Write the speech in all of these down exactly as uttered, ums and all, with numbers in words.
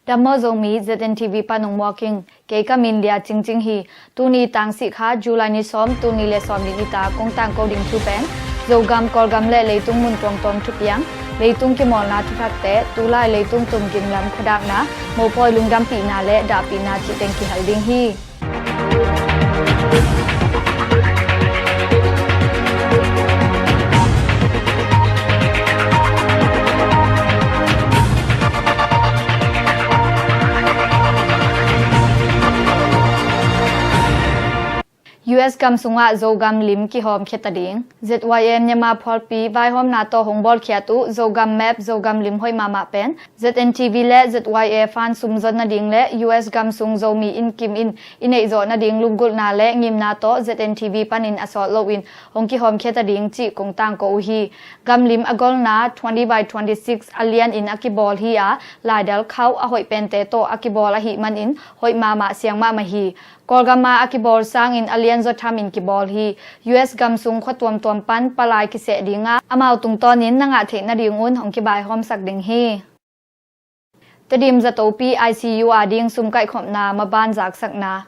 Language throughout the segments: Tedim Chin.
Dam maw Zomi, Z N T V pan hong muak ing. Kei ka min Lia Cingcing hi. Tuni tang sih kha, July ni sawm, tul nih le sawm nih nitak kong tangko ding thu pen Zogam, Kawlgam le leitung mun tuamtuam thupiang, leitung kimawlna thuthakte, tulai leitung tumging lam khuadakna, mopawi lungdampihna le dahpihna cih teng kihel ding hi. U S gam sungah Zogam lim kihawmkhia ta ding. Z Y A Myanmar phualpi vaihawmna tawh hong bawlkhiat uh Zogam map, Zogam lim hoih mahmah pen Z N T V le Z Y A fan sumzon nading le U S gam sung Zomi in kim in i neih zawh nading lunggulhna le ngimna tawh Z N T V panin a sawt loin hong kihawmkhia ta ding cih kong tangko uh hi. Gamlim a golna twenty by twenty-six a lianin a kibawl hi a, laidal khauh a hoih pente tawh a kibawl ahih manin hoih mahmah, siang mahmah hi. Kawlgam ah a kibawl sangin a lianzaw thamin kibawl hi. U S gam sung khua tuamtuam pan palai kiseh dinga amau tungtawnin na ngah theih nadingun hong kibaihawmsak ding hi. Tedim zatopi I C U ading sum kaihkhopna maban zaksakna.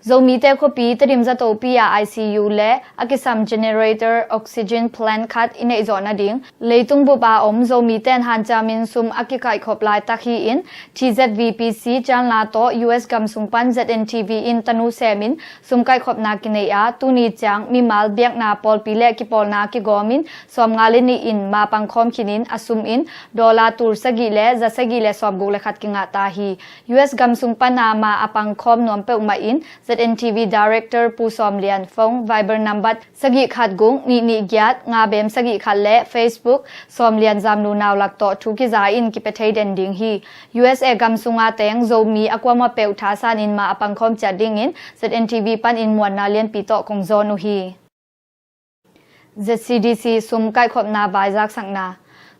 Zomite khuapi Tedim zatopi a I C U le a kisam generator oxygen plant khat i neih zawh nading leitung bup a om Zomite in hanciamin sum a kikaihkhop laitak hi-in, T Z V P C cialna tawh U S gam sung pan Z N T V in tanu semin sum kaihkhopna kinei a, tuni ciang mimal biakna pawlpi le kipawlna kigawmin sawmnga le nih in ma pangkhawm khinin a sum in dollar tul sagih le za sagih le sawmguk le khat kingah ta hi. U S gam sung pana ma a pangkhawm nuam peuhmah in Z N T V Director Pu Sawm Lian phone Viber nambat sagih khat guk nih nih giat nga bem sagih khat le Facebook Sawm Lian Zamnu Naulak tawh thu kiza in kipia thei den ding hi. U S A gam sunga teng Zomi a kuamah peuh thasanin ma a pangkhawm ciat dingin Z N T V panin muanna lianpi tawh kong zawn uh hi. Z C D C sum kaihkhopna vaizaksakna.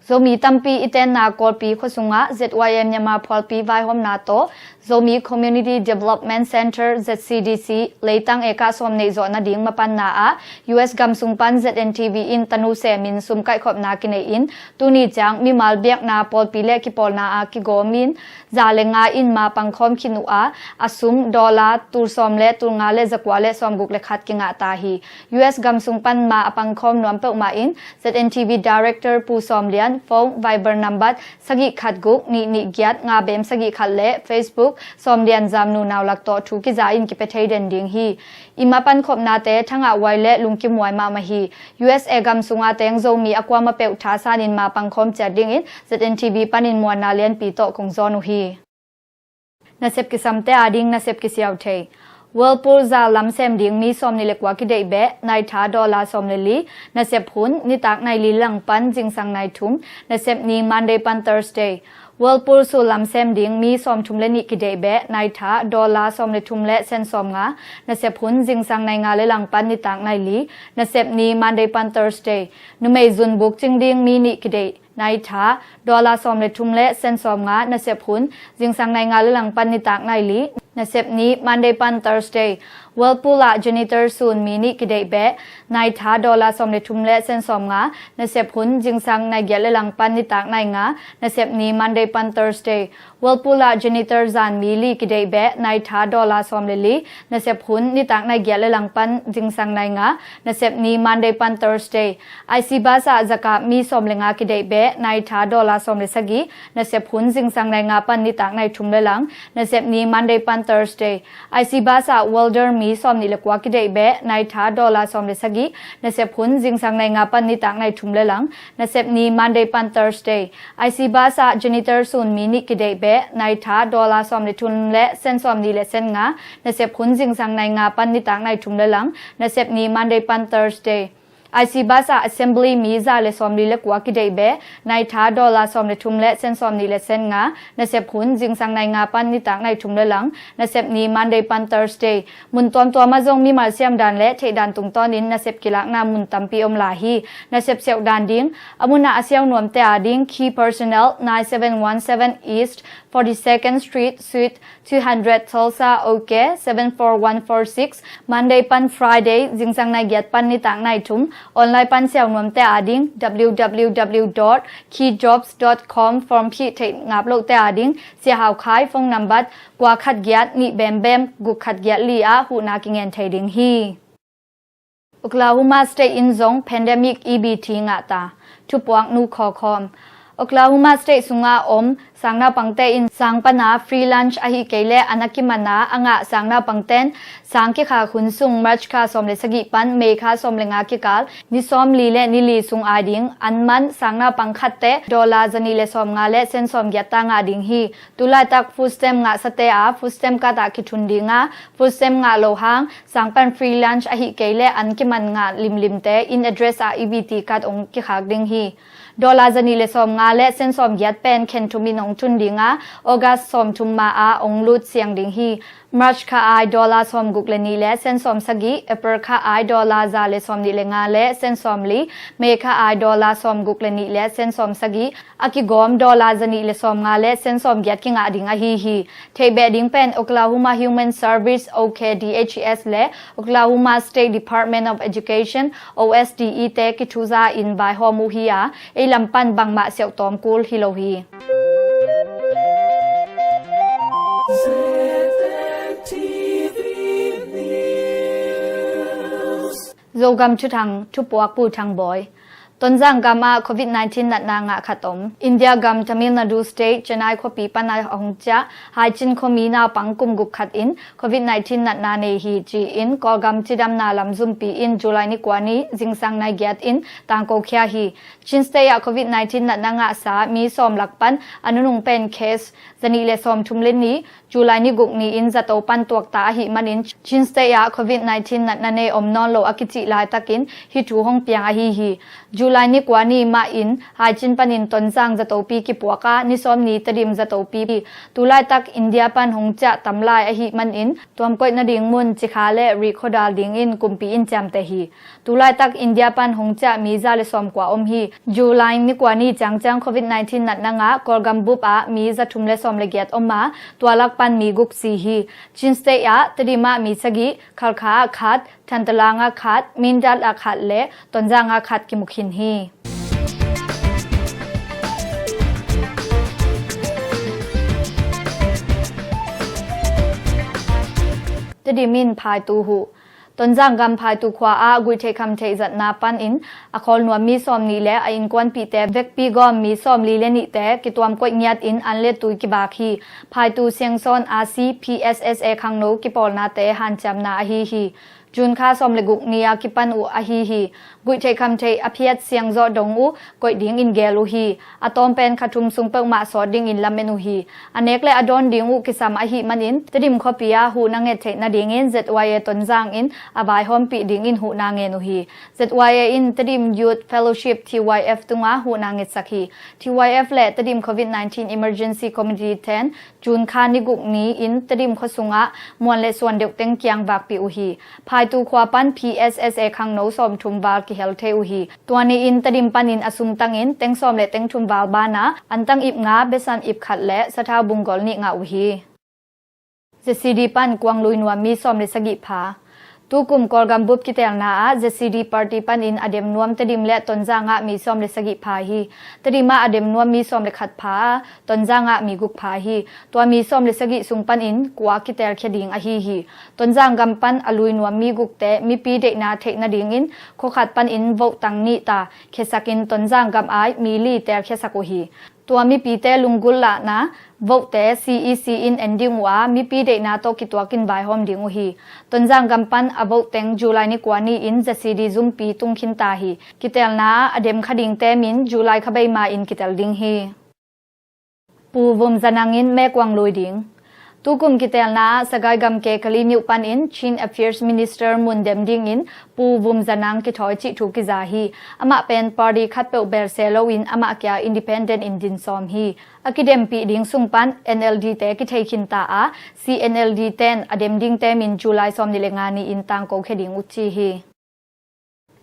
Zomi tampi i tenna Kawlpi khua sungah Z Y A Myanmar phualpi vaihawmna tawh Zomi Community Development Center, Z C D C, leitang eka sawm neih zawh nading mapanna ah U S gam sung pan Z N T V in tanu semin sum kaihkhopna kinei in, tuni ciang mimal biakna pawlpi le kipawlna a kigawmin za le nga in ma pangkhawm khin uh a, a sum dollar tul sawm le tul nga le za kua le sawmguk le khat kingah ta hi. U S gam sung pan ma a pangkhawm nuam peuhmah in Z N T V Director Pu Sawm Lian phone Viber nambat sagih khat guk nih nih giat nga bem sagih khat le Facebook Sawm Lian Zamnu Naulak tawh thu kiza in kipia thei den ding hi. I ma pankhopnate thangah huai le lungkim huai mahmah hi. U S A gam sunga teng Zomi a kuamah peuh thasanin ma pangkhawm ciat dingin Z N T V panin muanna lianpi tawh kong zawn uh hi. Nasep kisamte ading nasep kisiau thei. Whirlpool zal lam sem ding mi sawm nih le kua kideih beh, naitha dollar sawm le li. Nasep hun nitak nai li langpan zingsang nai thum. Nasep ni Monday pan Thursday. Whirlpool sul lam sem ding mi sawm thum le nih kideih beh, naitha dollar sawm le thum le sen sawm nga. Nasep hun zingsang nai nga le langpan nitak nai li. Nasep ni Monday pan Thursday. Numei zun buk cing ding mi nih kideih, naitha dollar sawm le thum le sen sawm nga. Nasep hun zingsang nai nga le langpan nitak nai li. Nasep ni Monday pan Thursday. Whirlpool ah janitor sun mi nih kideih beh, naitha dollar sawm le thum le sen sawm nga. Nasep hun zingsang nai giat le langpan nitak nai nga. Nasep ni Monday pan Thursday. Whirlpool ah janitor zan mi li kideih beh, naitha dollar sawm le li. Nasep hun nitak nai giat le langpan zingsang nai nga. Nasep ni Monday pan Thursday. I C bus ah zakah mi sawm le nga kideih beh, naitha dollar sawm le sagih. Nasep hun zingsang nai nga pan nitak nai thum le lang. Nasep ni Monday pan Thursday. I C bus ah welder mi sawm nih le kua kideih beh, naitha dollar sawm le sagih. Nasep hun zingsang nai nga pan nitak nai thum le lang. Nasep ni Monday pan Thursday. I C bus ah janitor sun mi nih kideih beh, naitha dollar sawm le thum le sen sawm nih le sen nga. Nasep hun zingsang nai nga pan nitak nai thum le lang. Nasep ni Monday pan Thursday. I C bus ah assembly mi za le sawm li le kua kideih beh, naitha dollar sawm le thum le sen sawm nih le sen nga. Nasep hun zingsang nai nga pan nitak nai thum le lang. Nasep ni Monday pan Thursday. Mun tuamtuam ah zong mimal siam dan le theih dan tungtawnin nasep kilakna mun tampi om lai hi. Nasep siauh dan ding, a mun ah a siau nuamte ading key personnel, nine seven one seven East forty-second Street, Suite two hundred, Tulsa, OK seven four one four six. Monday pan Friday zingsang nai giat pan nitak nai thum. Online pan siau nuamte ading www dot keyjobs dot com form phih theih ngap lohte ading Sia Hau Khai phone number kua khat giat nih bem bem guk khat giat li ah huhna kingen thei ding hi. Oklahoma State in zong pandemic E B T ngahta. Thupuak nu khawkhawm. Oklahoma State sungah om sangnaupangte in sang pana free lunch ahi kei le an a kimana a ngah sangnaupangten sang kikhak hun sung March kha sawm le sagih pan May kha sawm le nga kikal ni sawm li le ni li sung ai ding an man sangnaupang khatte dollar zanih le sawm nga le sen sawm giat ta ngah ding hi. Tulaitak food stamp ngahsate a food stamp card ah kithun dinga food stamp ngah lo hang sang pan free lunch ahi kei le an kiman ngah limlimte in address ah E B T card ong kikhak ding hi. Dollar zanih le sawm nga le sen sawm giat pen khen thum in ong thun dinga August sawm thum ma a ong lut siang ding hi. March kha ai dollar sawm guk le nih le sen sawm sagih, April kha ai dollar za le sawm nih le nga le sen sawm li, May kha ai dollar sawm guk le nih le sen sawm sagih, a kigawm dollar zanih le sawm nga le sen sawm giat kingah ding ahi hi. Theih beh ding pen Oklahoma Human Service, O K D H S le Oklahoma State Department of Education, O S D E te kithuza in vaihawm uh hi a, ei lam pan bangmah siauhtawm kul hi lo hi. Zogam thuthang thupuak Pu Thang Bawi. Tonzang gam ah covid nineteen natna ngah khat om. India gam Tamil Nadu State Chennai khuapi pan a hong ciah Haicin khuami naupang kum guk khat in covid nineteen natna nei hi ci-in Kawlgam cidamna lam zumpi in July ni kua ni zingsang nai giat in tangko khia hi. Chin State ah covid nineteen natna ngahsa mi sawm lak pan a nunung pen case zanih le sawm thum le nih July ni guk ni-in zato pan tuakta ahih manin Chin State ah covid nineteen natna nei om nawn lo a kicih laitakin hih thu hong piang ahi hi. July ni kua ni mah in Haicin panin Tonzang zatopi kipuak a ni sawm ni Tedim zatopi tulaitak India pan hong ciah tam lai ahih manin tuamkoih nading mun Cikha le Rihkhawdal dingin kumpi in ciamteh hi. Tulaitak India pan hong ciah mi za le sawm kua om hi. July ni kua ni ciangciang covid nineteen natna ngah Kawlgam bup ah mi za thum le sawm le giat om a tua lak pan mi guk si hi. Chin State ah Tedim ah mi sagih, Khalkha ah khat, Thantalang ah khat, Mindat ah khat le Tonzang ah khat kimukhin hi. Tedim in phaitu huh. Tonzang gam phaitu khua ah guihtheih khamtheih zatna panin a khawl nuam mi sawm nih le a innkuanpihte vekpi gawm mi sawm li le nihte kituamkoih ngiat in an le tui kivak hi. Phaitu siangsawn R C P S S A khangno kipawlnate hanciamna ahi hi. June kha sawm le guk ni a kipan uh ahi hi. Guihtheih khamtheih a phiat siangzawh dong uh koih dingin geel uh hi. A tawm pen kha thum sung peuhmah sawt dingin lamen uh hi. A nek le a dawn ding uh kisam ahih manin Tedim khuapi ah huhna nget theih nadingin Z Y A Tonzang in a vaihawmpih dingin huhna ngen uh hi. Z Y A in Tedim Youth Fellowship T Y F tungah huhna ngetsak hi. T Y F le Tedim covid nineteen Emergency Committee ten June kha ni guk ni-in Tedim khua sungah muan le suan deuh teng kiang vakpih uh hi. Phaitu khua pan P S S A khangno sawm thum val kihel thei uh hi. Tua ni-in Tedim panin a sumtangin teng sawm le teng thum val banah antang ip nga, besan ip khat le sathau bunggol nih ngah uh hi. Z C D pan kuang lui nuam mi sawm le sagih pha. Tukum Kawlgam bup kitelna ah Z C D party panin a dem nuam Tedim le Tonzang ah mi sawm le sagih pha hi. Tedim ah a dem nuam mi sawm le khat pha a, Tonzang ah mi guk pha hi. Tua mi sawm le sagih sung panin kua kitelkhia ding ahi hi. Tonzang gam pan a lui nuam mi gukte mipi deihna theih nadingin khua khat panin vote tang nih ta khiasakin Tonzang gam ai mi li telkhiasak uh hi. Tua mipite lunggulh lahna vote-te C E C in en ding uh a, mipi deihna tawh kituakin vaihawm ding uh hi. Tonzang gam pan a vote teng July ni kua ni-in Z C D zumpi tung khinta hi. Kitelna ah a dem kha dingte min July kha bei ma-in kitel ding hi. Pu Vum Za Nang in Mekuang lui ding. Tukum kitelna ah Sagaing gamke Kalaymyo panin Chin Affairs Minister mun dem dingin Pu Vum Za Nang kithawi cih thu kiza hi. Amah pen party khatpeuh bel se loin amah kia independent in din sawm hi. A kidempih ding sung pan N L D te kithei khinta a, C N L D ten a dem dingte min July sawm ni le nga ni-in tangko khia ding uh ci hi.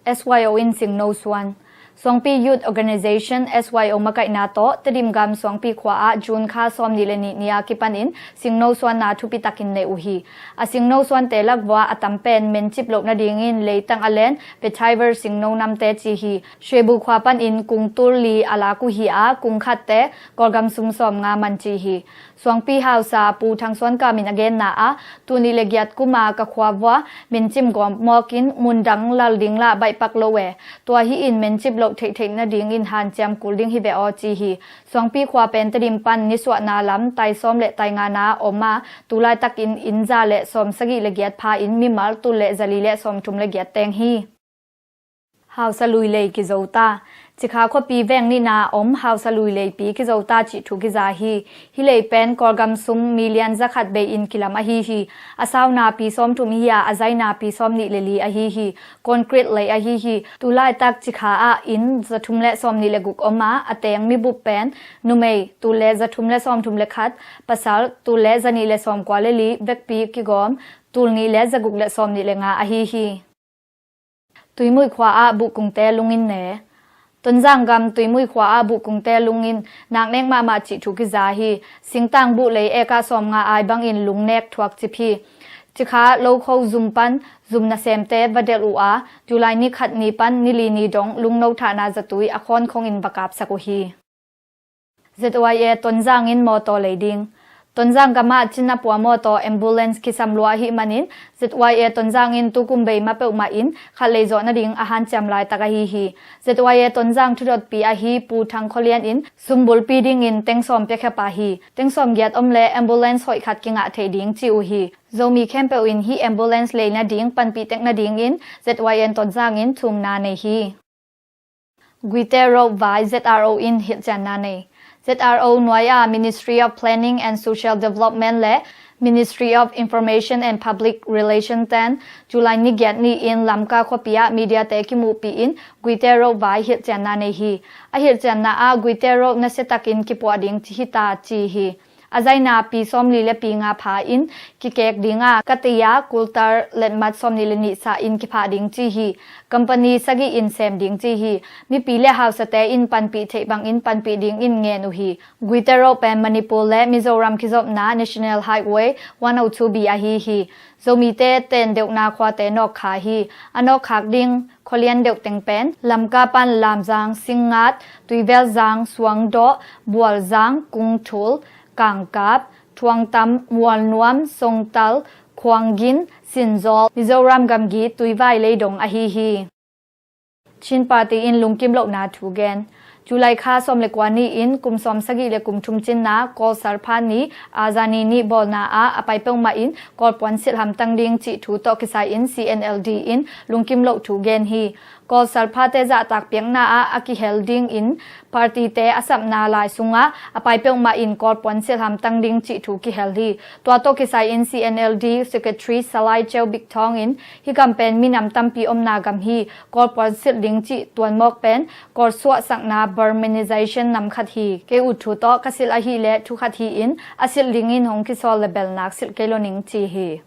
S Y O in singno suan. Suangpi Youth Organization, S Y O makaihna tawh Tedim gam Suangpi khua ah June kha sawmnih le nih ni a kipanin singno suanna thupi takin nei uh hi. A singno suante lak vua a tam pen mencip loh nadingin leitang a len Vetiver singno namte ci hi. Shwebu khua panin kung tul li a lak uh hi a, kung khatte Kawlgam sum sawmnga man ci hi. Suangpi hausa Pu Thang Suan Kam in a genna ah, tul nih le giat kuma ka khua vua mencim gawm mawkin mundang lal ding lah baihpak lo e. Tua hi in mencip loh theihtheih nadingin hanciam kul ding hi ve aw ci hi. Suangpi khua pen Tedim pan nisuahna lam tai sawm le tai ngana om a, tu laitakin inn za le sawm sagih le giat pha in mimal tul le zali le sawmthum le giat teng hi. Hausa lui lei kizo ta. Cikha khuapi veng nihna om hausa lui leipi kizo ta cih thu kiza hi. Hih lei pen Kawlgam sum million zakhat bei in kilam ahi hi. A sauna pi sawmthum hi a, a zaina pi sawmnih le li ahi hi. Concrete lei ahi hi. Tu laitak Cikha ah inn zathum le sawmnih le guk om a, a teng mibup pen numei tul le zathum le sawmthum le khat, pasal tul le zanih le sawmkua le li, vekpi kigawm tul nih le zaguk le sawmnih le nga ahi hi. Tuimui khua ah buhkungte lungin ne. Tonzang gam Tuimui khua ah buhkungte lungin nak nek mahmah cih thu kiza hi. Singtang buh lei eka sawmnga ai bangin lungnek thuak cip hi. Cikha lokho zum pan zum nasemte va delh uh a, July ni khat ni pan ni li ni dong lungno thahna zatui a khawn khongin va kapsak uh hi. Z Y A Tonzang in mawtaw lei ding. Tonzang gamah Chin a pua mawtaw ambulance kisam lua ahih manin Z Y A Tonzang in tukum bei ma peuhmah in khat lei zawh nading a hanciam laitak ahi hi. Z Y A Tonzang thudotpi ahi Pu Thang Khawlian in sum bulpi dingin teng sawm piakhia pah hi. Teng sawm giat om le ambulance hoih khat kingah theih ding ci uh hi. Zomi khempeuh in hih ambulance lei nading panpih tek nadingin Z Y A Tonzang in thumna nei hi. Guite Road vai Z R O in hilhcianna nei. Z R O nuai ah Ministry of Planning and Social Development le Ministry of Information and Public Relation ten July ni giat ni-in Lamka khuapi ah mediate kimuhpih in Guite Road vai hilhcianna nei hi. A hilhcianna ah Guite Road nasiatakin kipuah ding hi ta ci hi. A zaina pi sawmli le pi nga pha in kikek ding a, katia kultar letmat sawmni le nih sa in kiphah ding ci hi. Company sagih in sem ding ci hi. Mipi le hausate in panpih theih bangin panpih dingin ngen uh hi. Guite Road pen Manipur le Mizoram kizopna National Highway one oh two B ahi hi. Zomite ten deuhna khuate nawkkha hi. A nawkkhak ding khualian deuh teng pen Lamka pan Lamzang, Singngat, Tuivelzang, Suangdawh, Bualzang, Kungthul, Kangkap, Thuangtam, Mualnuam, Songtal, Khuanggin, Sinzawl, Mizoram gamgi Tuivai leidong ahi hi. Chin Party in lungkim lohna thu gen. July kha sawm le kua ni-in kum sawm sagih le kum thum cinna Kawl Salpha ni, Azani ni bawlna ah a pai peuhmah in Kawl puansilh hamtang ding cih thu tawh kisai in C N L D in lungkim loh thu gen hi. Kawl Salphate zahtak piakna ah a kihel dingin partyte a sapna lai sungah a pai peuhmah in Kawl puansilh hamtang ding cih thu kihel hi. Tua tawh kisai in C N L D Secretary Salai Cheu Bik Thawng in hih gam pen minam tampi omna gam hi. Kawl puansilh ding cih tuanmawk pen Kawl suahsakna Burmanization nam khat hi. Kei ut thu tawh ka silh ahih leh thu khat hi-in a silh dingin hong kisawl le belnak silh kei lo ning ci hi.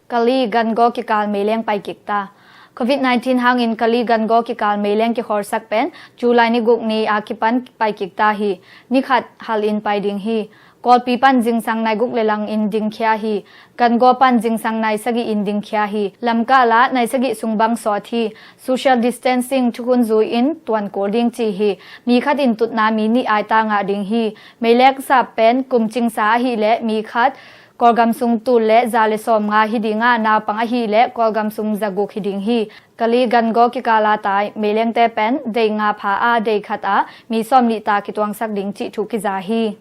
Kali gangaw kikal meileng pai kik ta. Covid nineteen hangin Kali gangaw kikal meileng kikhawlsak pen July ni guk ni a kipan pai kik ta hi. Ni khat hal in pai ding hi. Kawlpi pan zingsang nai guk le lang in dingkhia hi. Gangaw pan zingsang nai sagih in dingkhia hi. Lamkal ah nai sagih sung bang sawt hi. Social distancing thukhun zui in tuan kul ding ci hi. Mi khat in tutna mi nih aita ngah ding hi. Meileng sap pen kum cingsa ahih leh mi khat Kawlgam sung tul le za le sawmnga hi ding a, naupang ahih leh Kawlgam sung zaguk hi ding hi. Kali gangaw kikal a tai meilengte pen dei nga pha a, dei khat a mi sawmnih ta kituangsak ding cih thu kiza hi.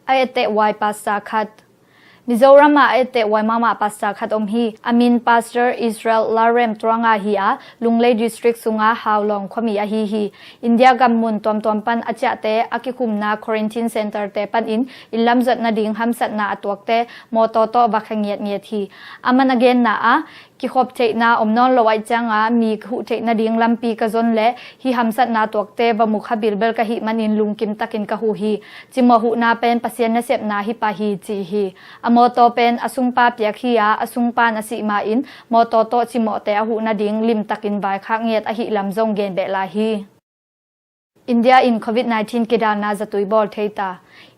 A etteh huai pastor khat. Mizoram ah a etteh huai mahmah pastor khat om hi. A min Pastor Israel Lalrem Tuanga hi a, Lunglei District sunga Haulawng khuami ahi hi. India gammun tuamtuam pan a ciahte a kikhumna quarantine centre-te panin inn lam zuat nading hamsatna a tuakte mawtaw tawh va khia ngiatngiat hi. Aman a genna ah, Kikhop theihna om nawn lo ahih cianga mi huh theih nading lampi ka zon leh hih hamsatna tuakte va mu kha bilbel ka hih manin lungkim takin ka huh hi. Cimawh huhna pen Pasian nasepna hi pah hi ci hi. A mawtaw pen a sungpa piak hi-a, a sungpan a sih ma-in mawtaw tawh cimawhte a huh nading limtakin vaikhak ngiat ahih lam zong gen beh lai hi. India in Covid nineteen kidalna zatui bawl thei ta.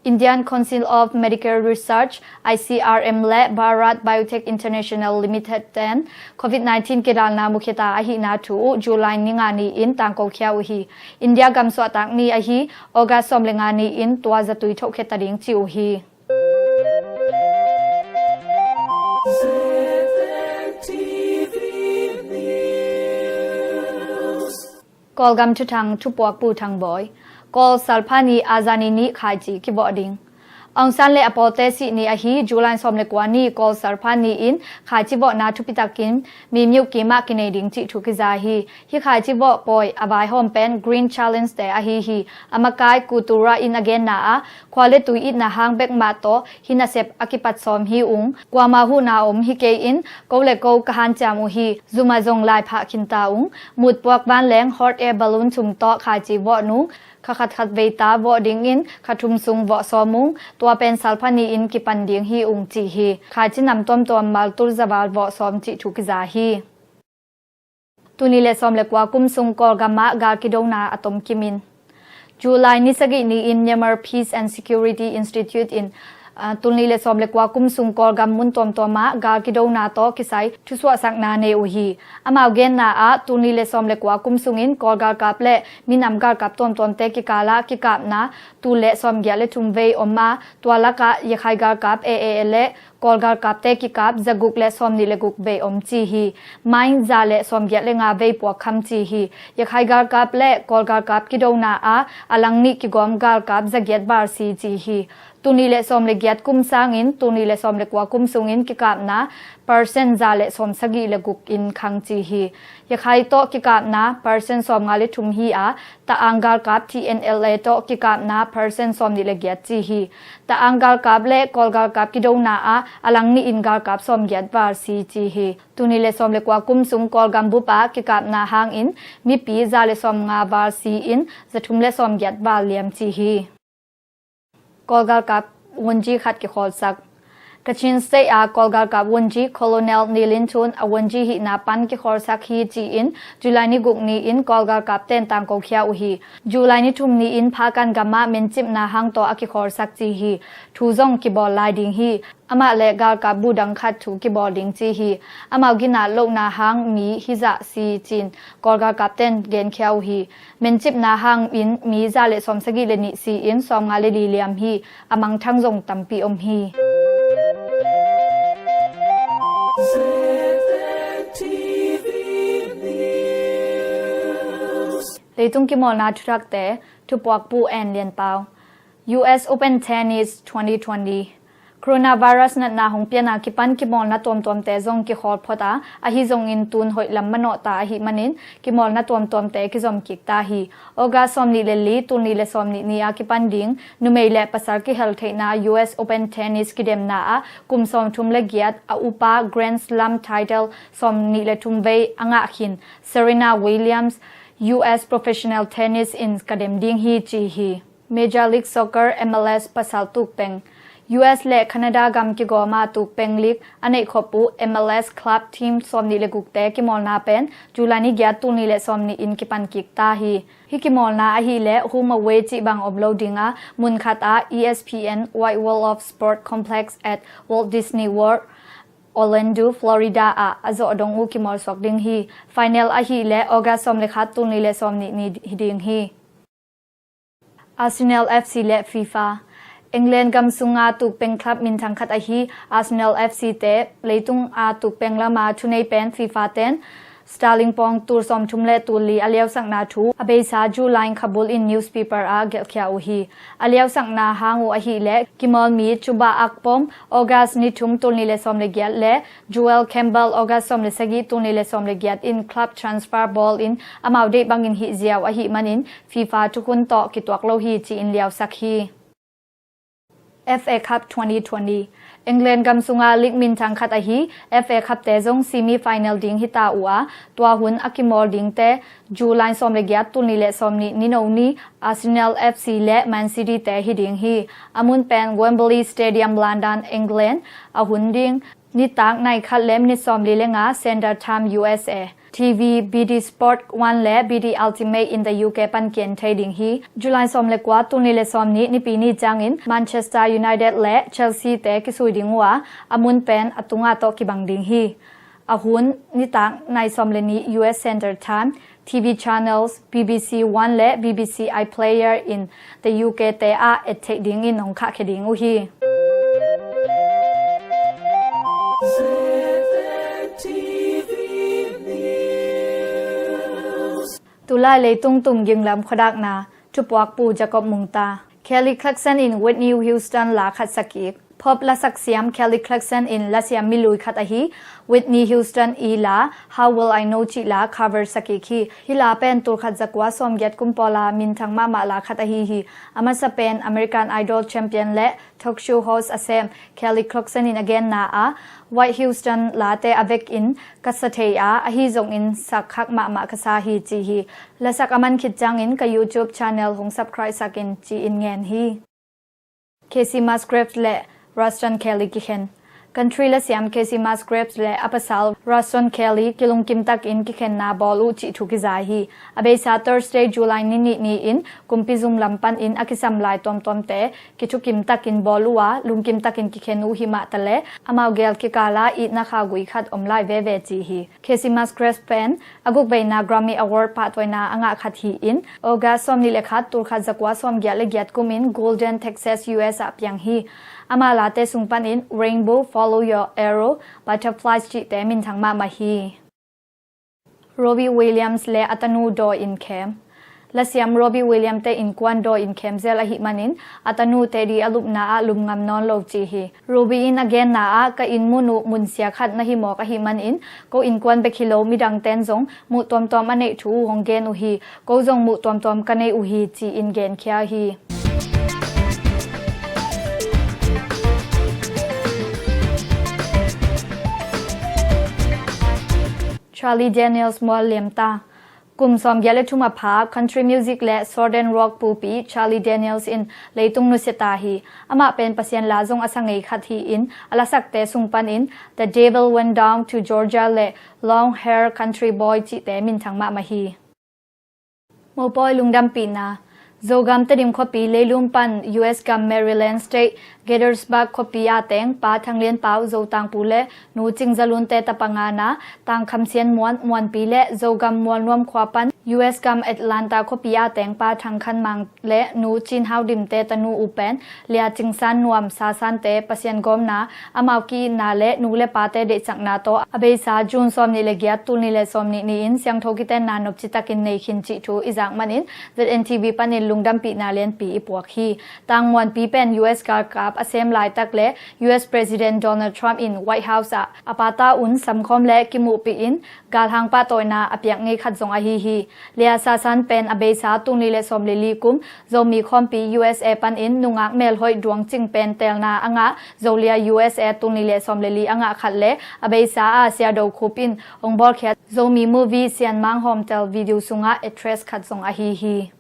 Indian Council of Medical Research, I C R M, le Bharat Biotech International Limited ten Covid nineteen kidalna mukhia ta ahihna thu uh July ni nga ni-in tangkokhia uh hi. India gam suahtak ni ahi August sawm le nga ni-in tua zatui thohkhia ta ding ci uh hi. Kawlgam thuthang, thupuakpu Thangbawi. Kawl salphani azani ni khaici kivawh ding. Aung San le a pawlte sih ni ahi July sawm le kua ni Kawl salphani in khaici vawhna thupitakin Mimyuk kimah kinei ding cih thu kiza hi. Hih khaici vawh pawi a vaihawm pen Green Challenge te ahi hi. A makai Kutura in a genna ah khua le tui itna hang bekmah tawh hih nasep a kipat sawm hi ung. Kuama huhna om hi kei in ko le ko ka hanciam uh hi. Zuma zong laiphah khinta ung. Mutpuak vanleng hot air balloon thum tawh khaici vawh nung kha khatkhat veita vawh dingin kha thum sung vawh sawm ung. Tua pen salphani in kipan ding hi ung ci hi. Khaici nam tuamtuam maltul zaval vawh sawm cih thu kiza hi. Tuni le sawm le kua kum sung Kawlgam ah gal kidona a tomkim in. July ni sagih ni-in Myanmar Peace and Security Institute in, ah, tuni le sawm le kua kum sung Kawlgam mun tuamtuam ah gal kidona tawh kisai thusuahsakna nei uh hi. Amau genna ah tuni le sawm le kua kum sungin Kawl galkap le minam galkap tuamtuamte kikal ah kikapna tul le sawm giat le thum vei om a, tua lakah Yakhai galkap A A A le Kawl galkapte kikap zaguk le sawmnih le guk vei om ci hi. Mine za le sawmgiat le nga vei puak kham ci hi. Yakhai galkap le Kawl galkap kidona ah a lang nih kigawm galkap zagiat val si ci hi. Tuni le sawm le giat kum sangin tuni le sawm le kua kum sungin kikapna percent za le sawmsagih le guk in khang ci hi. Yakhai tawh kikapna percent sawmnga le thum hi-a, Taang galkap T N L A tawh kikapna percent sawmnih le giat ci hi. Taang galkap le Kawl galkap kidona ah a lang nih in galkap sawmgiat val si ci hi. Tuni le sawm le kua kum sung Kawlgam bup ah kikapna hangin mipi za le sawmnga val si in zathum le sawmgiat val liam ci hi. Kawl galkap wunji khat kikhawlsak. Kachin State ah Kawl galkap wunji Colonel Nilin Thun a wunji hihna pan kikhawlsak hi ci-in July ni guk ni-in Kawl galkap ten tangkokhia uh hi. July ni thum ni-in Phakan gam ah mencipna hang tawh a kikhawlsak ci hi. Thu zong kibawl lai ding hi. Amah le galkap bu dang khat thu kibawl ding ci hi. Amau ginat lohna hang mi hizah si cin Kawl galkap ten genkhia uh hi. Mencipna hangin mi za le sawmsagih le nih si in sawmnga le li liam hi. A mangthang zong tampi om hi. Leitung kimawlna thuthakte, thupuakpu En Lian Pau. U S Open Tennis twenty twenty. Coronavirus natna hong piana kipan kimawlna tuamtuamte zong kikhawl phot a, ahi zongin tun hoih lam manawh ta ahih manin kimawlna tuamtuamte kizom kik ta hi. August sawmnih le li, tul nih le sawmnih ni a kipan ding numei le pasal kihel theihna U S Open Tennis kidemna ah kum sawmthum le giat a upa Grand Slam title sawmnih le thum vei a ngah khin Serena Williams U S professional tennis in ka dem ding hi ci hi. Major League Soccer, M L S, pasal tukpeng. U S le Canada gam kigawma tukpeng league a neihkhop uh M L S club team sawmnih le gukte kimawlna pen July ni giat, tul nih le sawmnih in kipan kik ta hi. Hih kimawlna ahih leh home away cih bang om lo ding a, mun khat ah E S P N Wide World of Sport Complex at Walt Disney World, Orlando, Florida ah a zawh dong uh kimawlsuak ding hi. Final ahih leh August sawm le khat, tul nih le sawmnih ni hi ding hi. Arsenal F C le FIFA. England gam sunga tukpeng club minthang khat ahi Arsenal F C te leitung a tukpeng lama thunei pen FIFA ten Sterling pawng tul sawmthum le tul li a liausakna thu a beisa July khabul in newspaper ah gelhkhia uh hi. A liausakna hang uh ahih leh kimawlmi Chuba Akpom August ni thum, tul nih le sawm le giat le Joel Campbell August sawm le sagih, tul nih le sawm le giat in club transfer bawl in amau deih bangin hih ziau ahih manin FIFA thukhun tawh kituak lo hi ci-in liausak hi. F A Cup twenty twenty. England gam sunga league minthang khat ahi F A Cup te zong semi final ding hi ta uh a, tua hun a kimawl dingte July sawm le giat, tul nih le sawm nih, ni no ni, Arsenal F C le Man City te hi ding hi. A mun pen Wembley Stadium, London, England a hun ding. Nitak nai khat le minit sawm li le nga Central Time, U S A. T V, B T Sport One le B T Ultimate in the U K pan kian thei ding hi. July sawm le kua, tul nih le sawm nih, Nipi ni ciangin Manchester United le Chelsea te kisui ding uh a, a mun pen a tunga tawh kibang ding hi. A hun nitak nai sawm le nih U S Central Time, T V channels, B B C One le B B C iPlayer in the U K te ah et theih dingin hong khahkhia ding uh hi. Tulai leitung tumging lam khuadakna, thupuakpu Jacob Mungta. Kelly Clarkson in Whitney Houston la khat sakik. Pop lasak siam Kelly Clarkson in lasiam milui khat ahi Whitney Houston i la How Will I Know cih la cover sakik hi. Hih la pen tul khat za kua sawm giat kum pawla minthang mahmah la khat ahi hi. A masa pen American Idol champion le talk show host a sem Kelly Clarkson in a genna ah Whitney Houston late a vekin ka sa thei a, ahi zongin sak khak mahmah ka sa hi ci hi. Lasak a man khit ciangin ka YouTube channel hong subscribe sakin ci-in ngen hi. Kacey Musgraves le Ruston Kelly kikhen. Country lasiam Kacey Musgraves le a pasal Ruston Kelly kilungkim takin kikhenna bawl uh cih thu kiza hi. A beisa Thursday, July ni nih ni-in kumpi zum lam panin a kisam lai tuamtuamte kithukim takin bawl uh a, lungkim takin kikhen uh hi mah ta le, amau gel kikala itna kha gui khat om lai veve ci hi. Kacey Musgraves pen a gukveina Grammy Award pahtawina a ngah khat hi-in, August sawm nih le khat, tul khat za kua sawm giat le giat kumin Golden, Texas, U S ah piang hi. Ama late sung panin Rainbow, Follow Your Arrow, Butterflies cihte minthang mahmah hi. Robbie Williams le a tanu dawi in khem. Lasiam Robbie Williams te innkuan dawi in khem zel ahih manin a tanu Teddy a lupna ah lum ngam nawn lo ci hi. Robbie in a genna ah, ka inn mun uh mun sia khat na hi mawk ahih manin ko innkuan bek hi lo midang ten zong muh tuamtuam a neih thu uh hong gen uh hi. Ko zong muh tuamtuam ka nei uh hi ci-in genkhia hi. Charlie Daniels mual liam ta. Kum sawm giat le thum a pha country music le Southern rock pupi Charlie Daniels in leitung nusia ta hi. Amah pen Pasian la zong a sa ngei khat hi-in, a lasakte sung panin The Devil Went Down to Georgia le Long Hair Country Boy cihte minthang mahmah hi. Mopawi lungdampihna. Zogam Tedim khuapi leilum pan U S gam Maryland State Gaithersburg khuapi a teng Pa Thang Lian Pau, Zotangpu le Nu Cing Za Lun te tapa ngana, Tang Kham Sian Muan, Muanpi le Zogam Mualnuam khua pan U S gam Atlanta khuapi a teng Pa Thang Khan Mang le Nu Cin Hau Dim te tanu uh pen Lia Cing San Nuam, Sasan te Pasian gawmna, amau ki-itna le nu le pate deihsakna tawh a beisa June sawm nih le giat, tul nih le sawm nih ni-in siangtho kitenna nopci takin nei khin cih thu i zak manin Z N T V panin lungdampihna lianpi i puak hi. Tang Muanpi pen U S galkap a sem laitak le U S President Donald Trump in White House ah a pata un samkhawm le kimuhpih in galhang pahtawina a piak ngei khat zong ahi hi. Lia Sasan pen a beisa tul nih le sawm le li kum Zomi khawmpi U S A panin nungak melhoih duangcing pen teelna a ngah Zolia U S A tul nih le sawm le li a ngah khat le a beisa a Sia Do Khup in hong bawlkhiat Zomi movie Sian Mang Hawmtel video sungah actress khat zong ahi hi.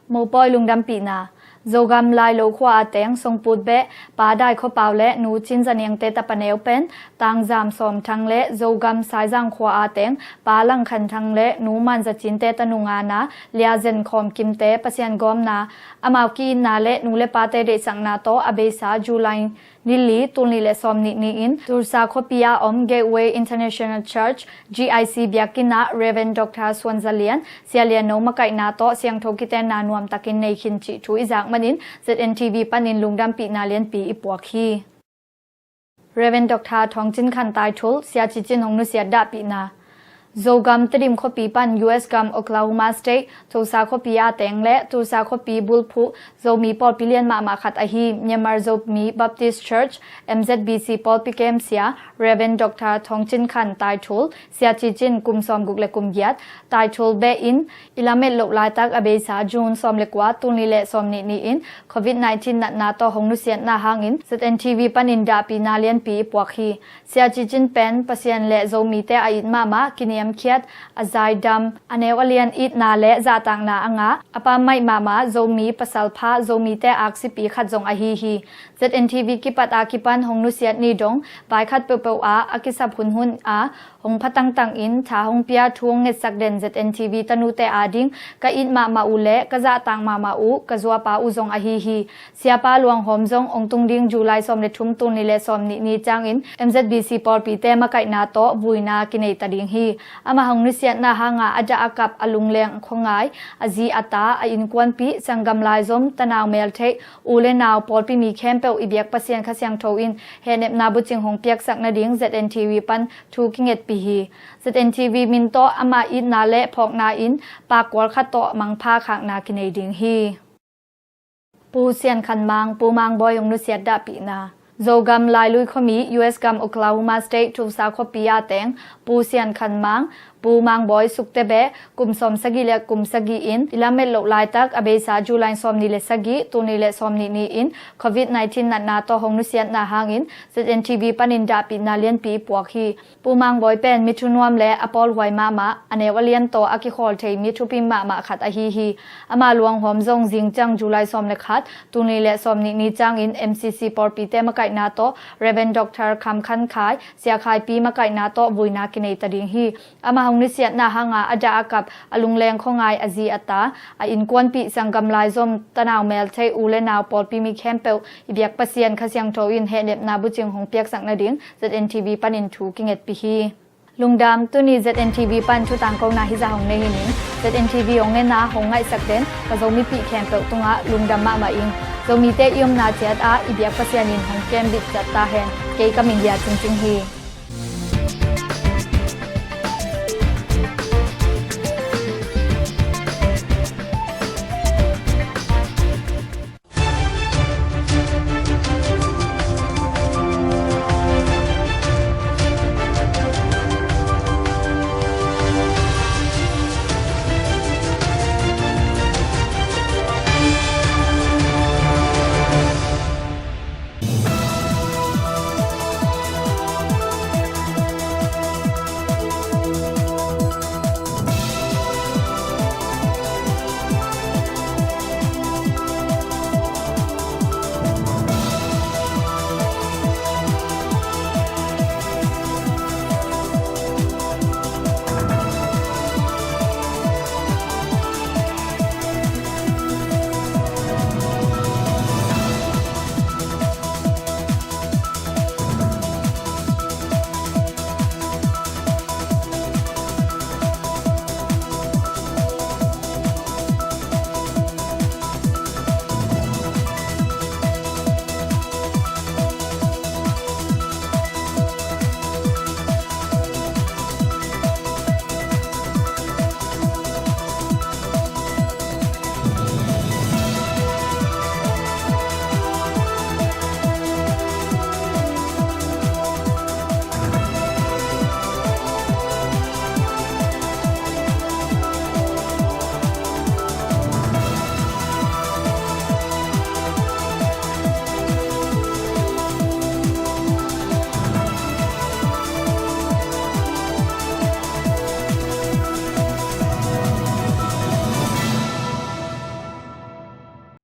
Mopawi lungdampihna. Zogam Lailo khua a teng Songput beh Pa Dai Khua Pau le Nu Cin Za Niang te tapa neu pen Tang Zam Sawm Thang le Zogam Saizang khua a teng Pa Lang Khan Thang le Nu Man Za Cin te tanu ngana Lia Zen Khawm Kim te Pasian gawmna, amau ki-itna le nu le pate deihsakna tawh a beisa July ni li, tul nih le sawm nih ni-in Tulsa khuapi a om Gateway International Church, G I C biakinn ah Reverend Doctor Suan Za Lian, Sia Lian No makaihna tawh siangtho kitenna nuamtakin nei khin cih thu i zak manin Z N T V panin lungdampihna lianpi i puak hi. Reverend Doctor Thawng Cin Khan Taithul, Sia Ci Cin hong nusiat dahpihna. Zogam Tedim khuapi pan U S gam Oklahoma State Tulsa khuapi a teng le Tulsa khuapi bulphuh Zomi pawlpi lian mahmah khat ahi Myanmar Zomi Baptist Church, M Z B C, pawlpi kemsia Rev. Doctor Thawng Cin Khan Taithul, Sia Ci Cin kum sawmguk le kum giat, Taithul beh in i lamet loh laitak a beisa June sawm le kua, tul nih le sawm nih ni-in covid nineteen natna tawh hong nusiatna hangin Z N T V panin dahpihna lianpi i puak hi. Sia Ci Cin pen Pasian le Zomite a it mahmah, kiniamkhiat, a zaidam, a neu a lian itna le zahtakna a ngah, a pammaih mahmah Zomi pasal pha, Zomite aksipi khat zong ahi hi. Z N T V kipat a kipan hong nusiat ni dong, vai khat peuhpeuh ah a kisap hunhun a hong pha tangtang in tha hong pia, thu hong ngetsak den Z N T V tanute ading ka it mahmah uh le ka zahtak mahmah uh ka zuapa uh zong ahi hi. Siapa luanghawm zong hong tung ding July sawm le thum, tul nih le sawm nih ni ciangin M Z B C pawlpite makaihna tawh vuina kinei ta ding hi. Amah hong nusiatna hanga a dah a kap, a lungleng khuangai, a zi a ta, a innkuanpih, sanggam laizom, tanau meltheih, u le nau, pawlpi mi khempeuh i biak Pasian Kha Siangtho in hehnepna bucing hong piaksak nading Z N T V pan thu kingetpih hi. Z N T V min tawh ama itna le phawkna in pakkual khat tawh mangpha khakna kinei ding hi. Pu Sian Khan Mang, Pu Mang Bawi hong nusiat dahpihna. Zogam Lailui khuami, U S gam Oklahoma State Tulsa khuapi a teng Pu Sian Khan Mang, Pu Mang Bawi Sukte beh, kum sawm sagih le kum sagih in i lamet loh laitak a beisa July sawm nih le sagih, tul nih le sawm nih ni-in covid nineteen natna tawh hong nusiatna hangin Z N T V panin dahpihna lianpi i puak hi. Pu Mang Bawi pen mi thunuam le a pawlhuai mahmah, a neu a lian tawh a kikhawl thei mi thupim mahmah khat ahi hi. Ama luanghawm zong zingciang July sawm le khat, tul nih le sawm nih ni ciangin M C C pawlpite makaihna tawh Rev. Doctor Kham Khan Khai, Sia Khai Pi makaihna tawh vuina kinei ta ding hi. Amah hong nusiatna hanga a dah a kap, a lungleng khuangai, a zi a ta, a innkuanpih, sanggam laizom, tanau meltheih, u le nau, pawlpi mi khempeuh i biak Pasian Kha Siangtho in hehnepna bucing hong piaksak nading Z N T V panin thu kingetpih hi. Lungdam, tuni Z N T V pan thu tangkona hizah hong nei hi ning. Z N T V hong ngen a hong ngaihsak den ka Zomipih khempeuh tungah lungdam mahmah ing. Zomite i omna ciat ah i biak Pasian in hong kembit zat ta hen. Kei ka min Lia Cing Cing hi.